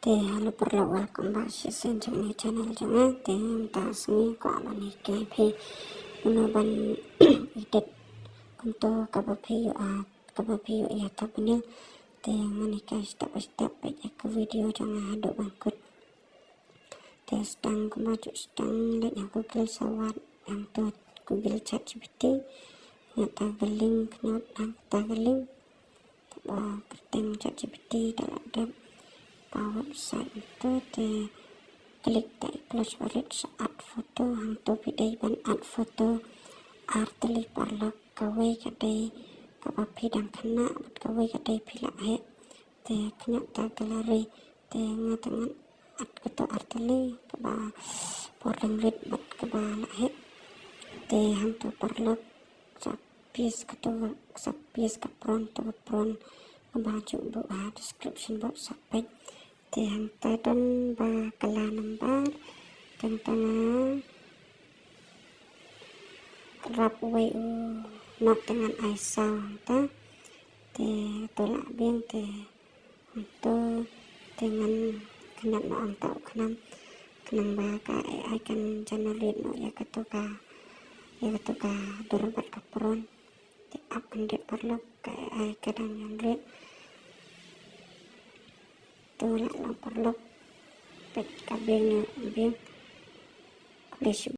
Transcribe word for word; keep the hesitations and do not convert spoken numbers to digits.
Te hello paralok, welcome back shisien jong ine i channel jong nga. Te mynta sngi kwah ban hikai phi kumno ban edit kumto kaba phi ïoh, ah, kaba phi ïoh ïa thumbnail. Te ngan hikai step by step, peit ïa ka video jong nga haduh ban kut. Te sdang kumba ju sdang leit ha Google, sa wad hangto Google ChatGPT. Ngat ta ka link, ngat hangta ka link. Te ba kyrteng ChatGPT da la dep ka website hangto, te klik ta i plus ba rit sa add photo. Hangto phi dei ban add photo ar tylli paralok, kawei ka dei kaba phi dang khynnah bad kawei ka dei phi la heh. Te kynjat ta gallery, te nga te ngan add kato ar tylli kaba por dang rit bad kaba la heh. Te hangto paralok sa paste kato, sa paste ka prompt, to ka prompt kaba ju buh ha description box, sa peit. Te hangta don ba kylla number, te hangta nga rap wei u not, te ngan ai saw hangta. Te to lah biang, te hangto te ngan kynjat noh hangta u khnam, khnang ba ka A I kan generate noh ïa kato ka, ïa kato ka dur bad ka prompt. Te ap khyndiat paralok, ka A I ka dang generate. To lah long paralok, peit ka biang, biang. Khublei shibun.